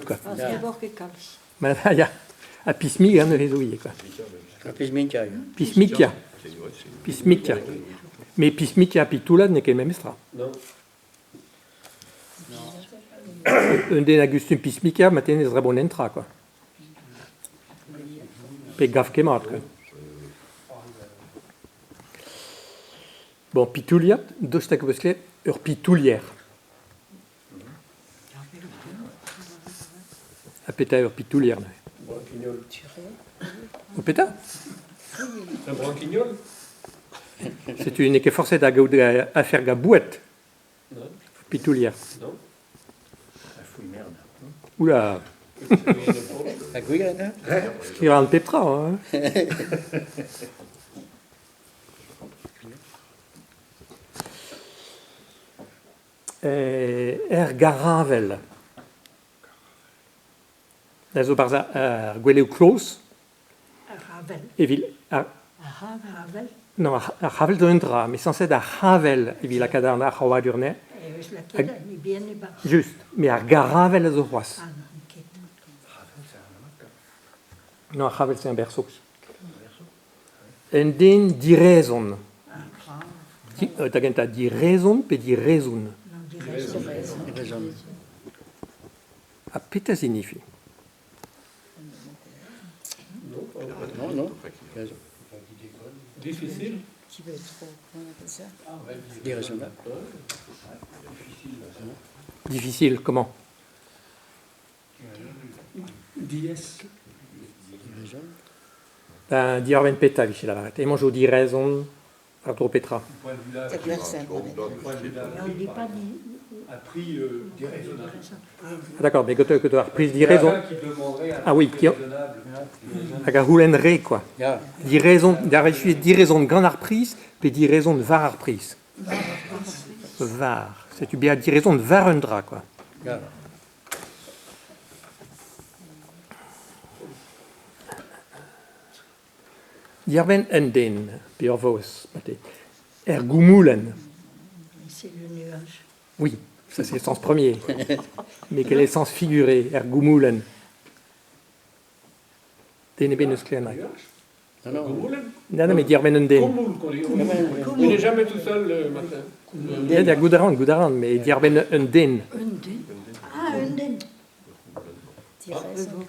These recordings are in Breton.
Quoi. Ah, Ya. ne vor ket kalz. Ma, ya. Ha pismiga neuze zo ivez, quoi. Ha pismikia, ya. Pismikia. Pismikia. Mais pismikia ha pitoulat n'eo ket memes tra. Non. Un den a gustum pismikia, marteze ne zrebont netra, quoi. Pe gav ket mat, quoi. Bon, pitouliat, daoust hag eus ket ur pitoulier. Ha petra eo ur pitoulier neuze? Branquignol. O petra? Un branquignol? Setu n'eo ket forset da gaout afer gant boued. Non. Pitoulier. Non. Ah, fouille merde. Oula, Ha gwir eo skrivañ an pep tra, hein. Er Garavel. Da zo barzh ar gweleoù kloz. Ar c'havell. Evit ar... Ar c'havell. Non, ar c'havell zo un dra, mais sañset ar c'havell evit lakaat ar c'hraouadur anezhañ. E vez lakaet ar mibien e-barzh. Just, mais ar garavel a zo c'hoazh. Ah non, ket. Non, ar c'havell c'est un berceau. Un den direzon. Da gentañ direzon pe direzon? Non, direzon. Direzon. Ha petra signifi? Non, non. Difficile. Petit peu trop, comment on appelle ça? Déraisonnable. Difficile, comment? Diaes. Direzon. Ben, diarbenn petra 'vije lavaret. Emañ zo direzon war-dro petra? C'est clair, c'est un problème. On ne dit pas di... Un prix déraisonnable. Ah, d'accord, mais quand tu ar priz direzon... Qui demanderait un Ah oui, prix qui- raisonnable. Hag a c'houlenn re, quoi. Ya. Direzon, da rechuet direzon gant ar priz pe direzon war ar priz. Var. Setu bezañ direzon war un dra, quoi. Ya. Diarbenn un den, pe ur vaouez, marteze. Er goumoulenn. C'est le nuage. Oui, ça c'est le sens premier. Mais quel est le sens figuré, er goumoulenn? Den ebet n'eus klevet. Non, non. Koumoul. Non, non, mais diarbenn un den. Koumoul, qu'on dit. Il n'est jamais tout seul le matin. Ya, ya, goût a ran, goût a ran, mais diarbenn un den. Un den. Ah, un den. Direzon.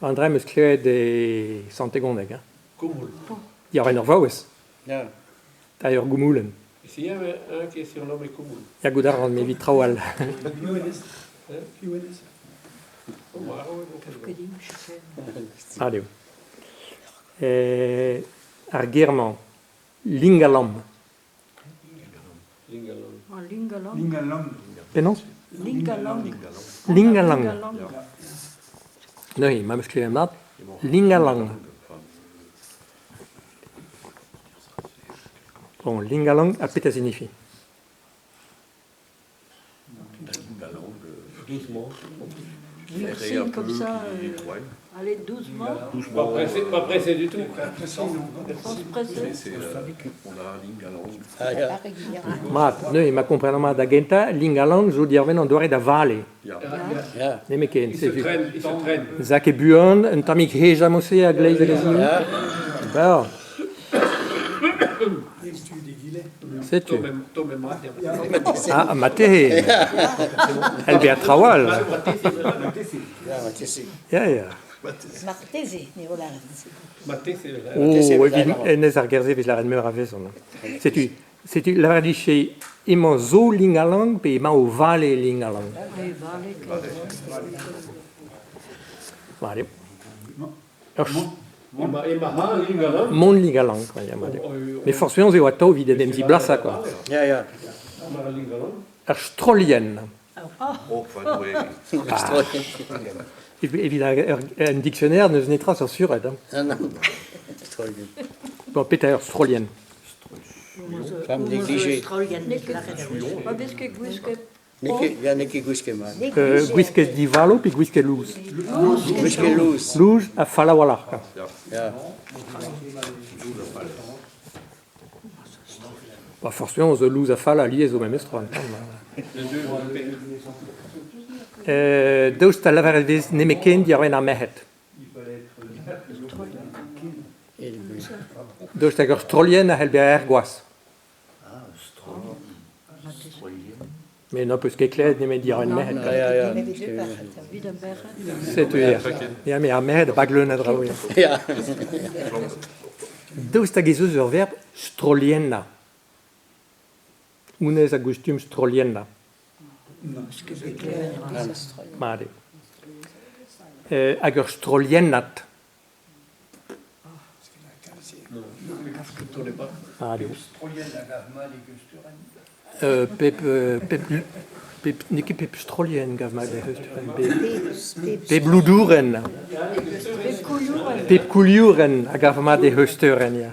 An dra 'm eus klevet e Sant-Tegonneg. Hein. Koumoul. Diarbenn ur vaouez, Ya. da ur goumoulenn. Ici, il y avait un qui est surnommé Koumoul. Ya, goût a ran, mais evit traoù all. Ah, eo. Eh, ar ger-mañ, Lingalam. Lingalang. Ah, Lingalang. Lingalang. Penaos? Lingalang. Lingalang. Neuze, ma 'm eus klevet mat, Lingalang. Bon, Lingalang, ha petra signifi? Doucement. Oui, comme ça, allez doucement. Pas pressé, pas pressé du tout. Sans se presser. On a Lingalang. Ah, ya. Pas régulièrement. Mat, neuze, ma komprenan mat da gentañ, Lingalang zo diarbenn an doare da vale. Ya. Ya. Nemetken, Il se traîne, il se traîne. Zak e buan, un tammig hejañ mod-se a-gleiz hag a-zehou. Ya. Bon, setu. Ah, marteze. Albert Trawal. Ya, marteze. Ya, ya. Marteze, ne vo lâret. Marteze. Oh, evit hennezh ar gerze evit lâret meur a wezh. Setu, setu lavaret dije emañ zo Lingalang pe emañ o vale Lingalang. Vale. Ur Mont Lingalang, quoi, ya, mat eo. Mais forzh penaos eo atav evit en em ziblasañ, quoi. Ya, ya. Ar strollien. Oh, enfin, ouais. Ah. Evit un dictionnaire n'eus netra sur suret. Hein. Non, non. Strolien. Bon, petra ur strollien. Femme négligée. Ma vez ket gwisket. N'eo ket, ya, n'eo ket gwisket mat. Gwisket divalo pe gwisket louz? Gwisket louz. Louz ha fall a-walc'h. quoi. Ya. Ba, forzh penaos, louz ha fall alies zo memes tra. Daoust ha lavaret vez nemetken diwar-benn ar merc'hed. Daoust hag ur strollien a c'hell bezañ er gwaz. Mais n'ho peus ket klevet nemet diwar-benn merc'hed. Ja, ja, ja. Evit ar merc'hed. Setu ya. Ya, met ar merc'hed a bak leun a draoù. Ya. Ja. Daoust hag ez eus ur verb strolliennañ. Honnezh a gustum strolliennañ. Mat eo. Hag ur strolliennad. Mat eo. Pep, pep, pep, n'eo ket pep strollienn gav mat e c'heusturenn. Pep loudourenn. Pep kouliourenn a gav mat e c'heusteurenn, ya.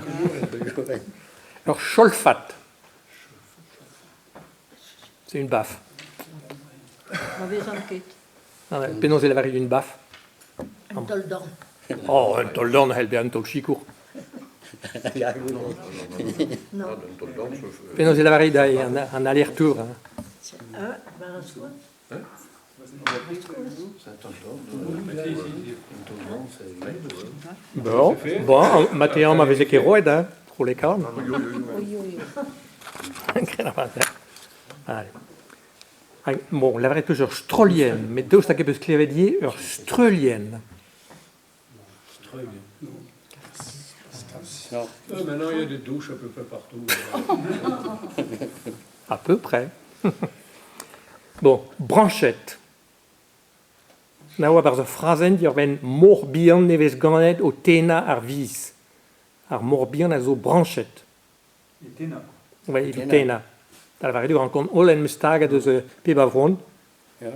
Ur cholfad. C'est une baffe. Ma vezan ket. Ah ouais, penaos e lavarit une baffe? Un taol-dorn. Oh, un taol-dorn a c'hell bezañ un taol-sikour. Ja, Non. Penaos e lavarit an aller-retour. Hein. Ah, ben, un soin. Bon, bon, Mathéan ma veze ket roet, hein, tro le karn. Allez. Bon, lavaret peus ur strollien, met daoust hag e peus klevet ivez ur streulien. Streulien. Non. Maintenant, il y a des douches à peu près partout. À peu près. Bon, branchette. Na oa barzh ur frazenn diwar-benn mor bihan nevez ganet o tennañ ar viz. Ar mor bihan a zo branchet. E tennañ. Ouais, evit tennañ. Da lavaret eo rankont holl en em staget eus pep a vron. Ja.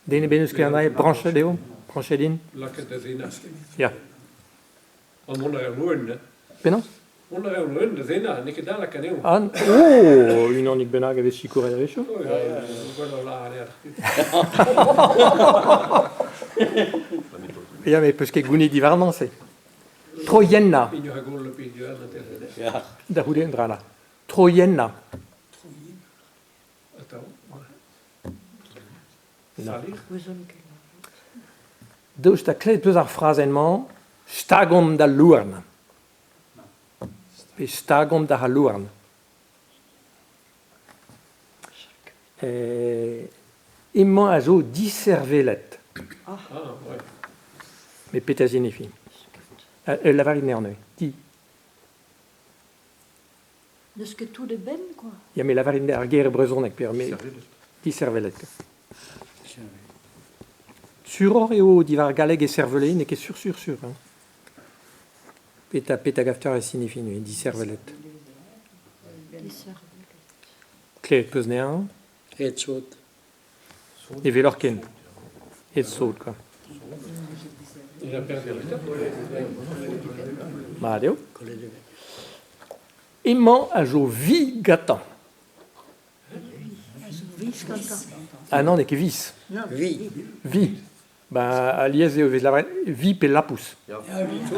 Den ebet n'eus ket anezhe, branchet eo, branchet int. Lakaet da zenañ. Ya. An mont a reont loen, hein. Penaos? Mont a reont loen da zenañ, n'eo ket da lakaat anezho. Ah, oh, unanig bennak a vez sikouret a-wechoù. Oh, ja, ja, gwelloc'h lâret anezhañ. Ya, met peus ket gounit diwarnañ, se. Troiennañ. Pign a goll, pign a internet. Ja. Da c'houde un dra là. Troiennañ. Atav. Non. Salir. Daoust ha klevet peus ar frazenn-mañ, stagomp d'al louarn. Pe stagomp d'ar louarn. Emañ a zo diservelet. Ah, ouais. Mais petra signifie? Lavarit anezhañ neuze. Di. N'eus ket tout e benn, quoi. Ya, mais lavarit ar ger brezhoneg, per me. Diservelet. Suroc'h eo diwar galleg e cervelé, n'eo ket sur, sur, sur. Hein. Peta, peta gafter e signifie, neuze, diservelet. Diservelet. Klevet peus anezhañ. Et sot. E veloc'h ken. Et sot, quoi. Il a perdu le temps. Mat eo. Emañ a zo vi gantañ. Ah non, n'eo ket vis. Vi. Vi. Ben, alies eo vez lavaret vi pe lapous. Ah,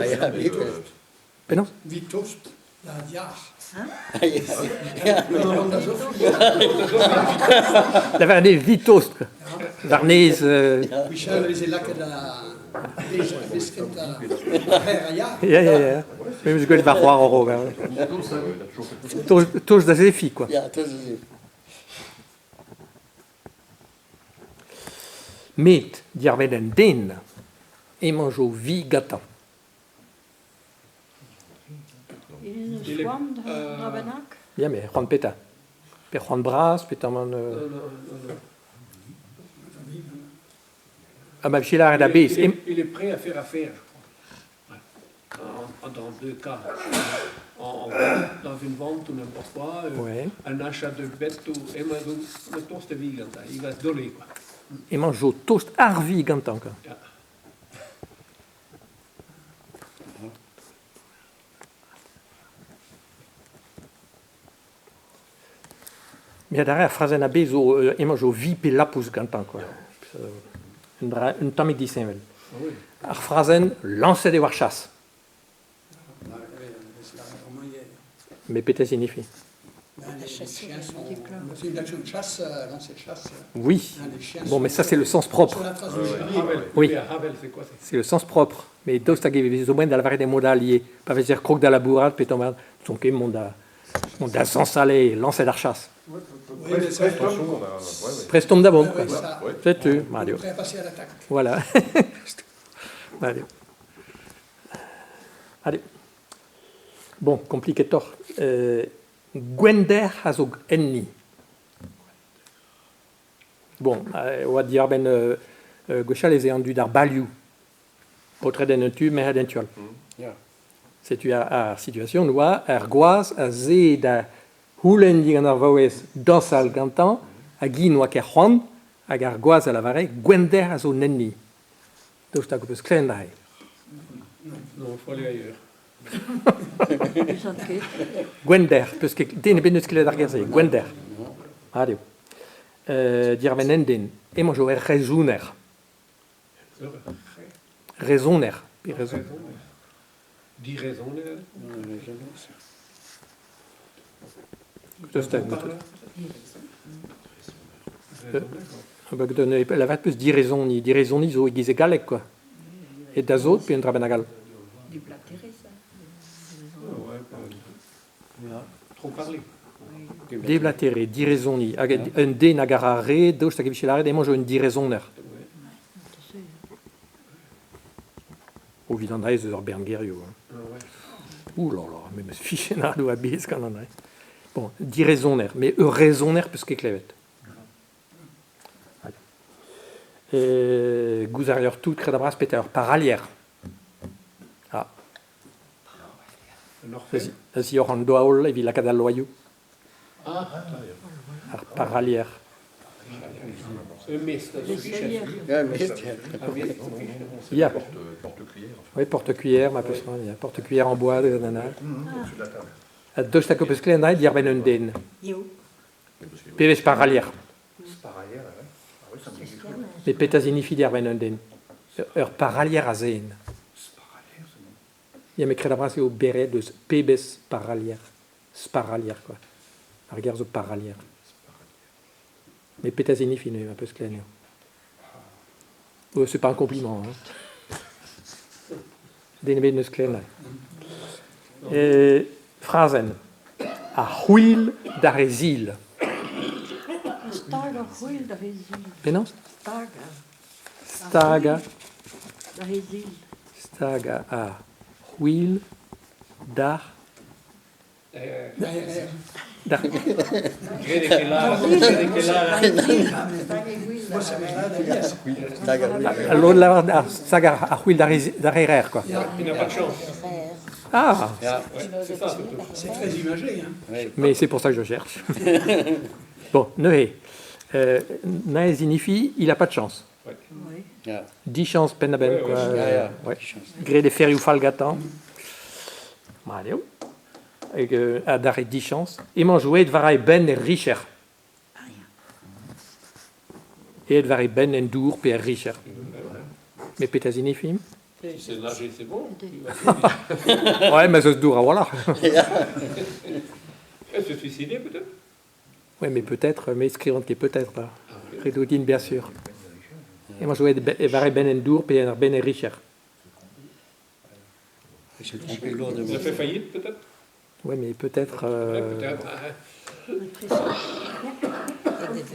ja, vi. Penaos? Vi tost, la diar. Ja. Lavaret eo vi tost. Varnez... Michel veze lakaet a vez a a ya. Ya, ya, ya. Me eus gwellet va c'hoar o ober. Tost da zefi, quoi. Ja, tost da zefi. Met diwar-benn un den, emañ zo vi gantañ. Il est c'hoant dra bennak? Ya, mais c'hoant petra? Pe c'hoant bras, petra man... Non, non, non, non. Ah, ma vije lâret a-bezh. Il est prêt à faire affaire, je crois. Ouais. Dans deux cas. Dans une vente ou n'importe quoi, Ouais. un achat de bête ou emañ zo le tost vi gantañ. Il va se donner, quoi. Emañ zo tost ar vi gantañ, quoi. Ja. Mais adarre ar frazenn a-bezh zo emañ zo vi pe lapous gantañ, quoi. Un dra, un tammig disheñvel. Ah oui. Ar frazenn lañset eo ar chas. Mais petra signifie? Les chasseur, chiens sont. il déclare. C'est une action de chasse, lancer de chasse. Oui. Hein, les chiens Bon, sont- mais ça, c'est le sens propre. Sur la trace du chien. Havel. Oui. Oui, Havel, c'est quoi c'est C'est le sens propre. Mais daoust hag e vez zo da lavaret e mod all ivez. Pa vezer krog da labourat, pe tamm son ket mont da, mont da zañsal lañset ar chas. Oui, mais ça- Attention, on a. Ouais, ouais. Prest omp da vont, Ouais, quoi. ouais, ça- Ouais. Setu, on est Mario. prêt à passer à l'attaque. Voilà. Allez. Allez. Bon, kompliketoc'h. Gwender a zo enni. Bon, oa diarbenn gwechall ez eo an dud ar balioù. Paotred en un tu, merc'hed en tu all. Ya. Setu ar situation oa ar gwaz a ze da houlenn digant ar vaouez dañsal gantañ, hag hi n'oa ket c'hoant, hag ar gwaz a lavare Gwender a zo nenni. Daoust hag ho peus klevet aze. Non, il faut aller ailleurs. Peus an ket. Gwender, peus ket den ebet n'eus klevet ar ger-se, Gwender. Mat eo. Diarbenn un den. Emañ zo ur rezoner. Rezoner. Pe rezon. Diraisonner. Daoust hag Ba, lavaret peus direzoniñ. Direzoniñ zo e-giz e galleg, quoi. Et da zot pe un dra bennak all. Déblatérer, ça. Ouais, trop parler. Déblatérer, direzoniñ. Hag un den hag a ra re, daoust hag e vije lavaret emañ zo un direzoner. O evit an dra-se eus ur bern gerioù. Hein. Ouh là là, me 'meus fichennadoù a-bezh gant an dra. Bon, direzoner, mais ur rezoner peus ket klevet. Gouzout a reoc'h tout kred a-bras petra ur paralier. Ah. Un orfèvre. A-zioc'h an daol evit lakaat al loaioù. Ah, Ar paralier. un mest. Les cellières. Ya, mest, ya. Ya. Porte-cuillère. Oui, porte-cuillère, ma peus ya. Porte-cuillère en bois, nanana. Au-dessus de la table. Ha daoust hag ho peus klevet an dra diarbenn un den. Eo. Pebezh paralier. Paralière, ouais. Ah oui, ça me dit quelque chose. Mais petra zinifi diarbenn un den. Ur paralier a zen. Ya, met kred a-bras eo beret eus pebezh paralier. Sparalier, quoi. Ar ger zo paralier. Mais petra zinifi neuze, ma peus klevet eo. Oh, c'est pas un compliment, hein. Den ebet n'eus klevet. Frazenn. Ar c'hwil d'ar e zil. Stag ar c'hwil d'ar e zil. Penaos? Stag. Stagañ. D'ar e zil. Stagañ ar c'hwil d'ar... D'ar... Al lod lavar ar stag ar c'hwil d'ar erer, quoi. Il n'a pas de chance. Ah. C'est ça, surtout. C'est très imagé. Hein. Mais c'est pour ça que je cherche. Bon, neuze. Neuze signifie il n'a pas de chance. Oui. Ya. Dichañs penn-da-benn, Ouais, quoi. ouais. Ya, ya. Ouais. Graet e ferioù fall gantañ. Mat eo. Hag adarre dichañs. Emañ jouet war e benn er richer. Aet war e benn en dour pe er richer. Mais petra signifie? Si c'est nager, c'est bon. Ouais, mais eus dour a-walc'h. Elle se suicider, peut-être. Ouais, mais peut-être, mais skrivant ket peut-être, là. Redoutine, bien sûr. Emañ jouet war e benn en dour pe er benn er richer. J'ai trompé lourdement. Il a fait faillite, peut-être. Ouais, mais peut-être... Ouais, peut-être. Ah,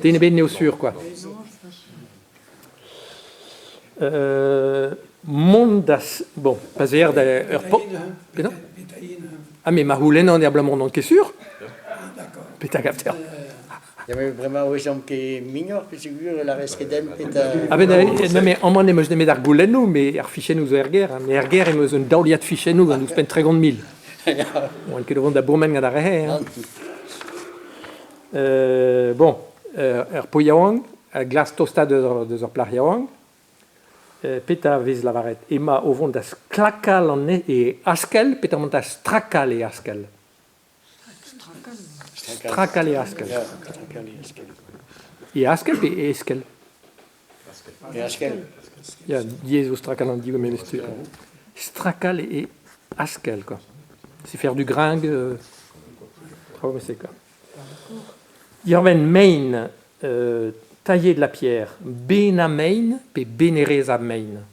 Den ebet n'eo sur, quoi. Non, je suis pas sûre. Mont da... Bon, pa 'z eer da ur po... Pétaïne, hein. Penaos? Pétaïne, hein. Ah, mais ma c'houlennan eo abalamour n'on ket sur. Ah, d'accord. Petra gav deoc'h? Ya, met bremañ o vezomp ket mignoc'h peogwir la rez ket demp petra... Ah ben, non, mais amañ n'em eus nemet ar goulennoù, mais ar fichennoù zo er gêr. Hein. Mais er gêr em eus un daoliad fichennoù gant ouzhpenn 30 000. Oan ket o vont da bourmen gant ar re-se. Hein. Bon, ur paotr yaouank, a glask tostaat deus ur plac'h yaouank, petra vez lavaret? Emañ o vont da sklakal an e askell, petra mont da strakal e askell? Strakal. Strakal e askell. Ya, strakal e askell. E askell pe e eskell? E askell. Ya, diaes eo strakal an div memes tu. Strakal e askell, quoi. C'est faire du gringue. Oh, mais c'est quoi. Diwar-benn mein, tailler de la pierre, benañ mein pe benerezhañ mein?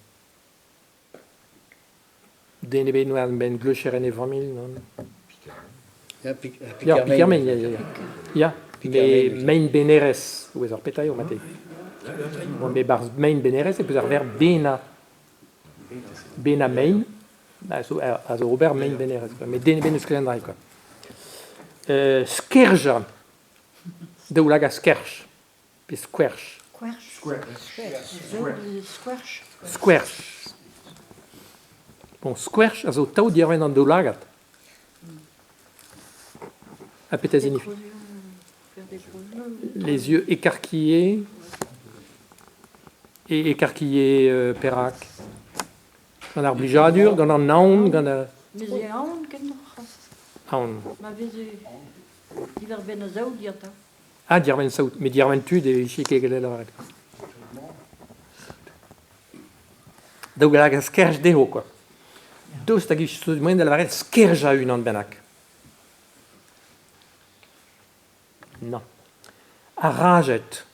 Den ebet war benn gleucher en e familh, non? Ya, pik, Ya, piker piker mein. mein, ya, ya, ya. Ya, Piker me mein, mein benerez, ouez ar petra eo mate. Bon, me barzh mein benerez e peus ar verb benañ. Benañ mein, a zo, a zo ober mein benerez, quoi. Met den ebet n'eus ket an dra, quoi. Skerjañ, daoulagad skerj, pe skwerch. Skwerch. Skwerch. Skwerch. Bon, skwerch a zo tav diwar-benn an daoulagad. Ha petra signifie? Les yeux écarquillés et écarquillés perak. Gant ar blijadur, gant an aon, gant ar... Neuze aon kentoc'h. Aon. Ma veze diwar-benn ar saout diata. Ah, diwar-benn saout. Met diwar-benn tud e vije ket gellet lavaret. Daoulagad skerj dezho, quoi. Daoust hag e vije moaien da lavaret skerjañ unan bennak. Non. Arajet.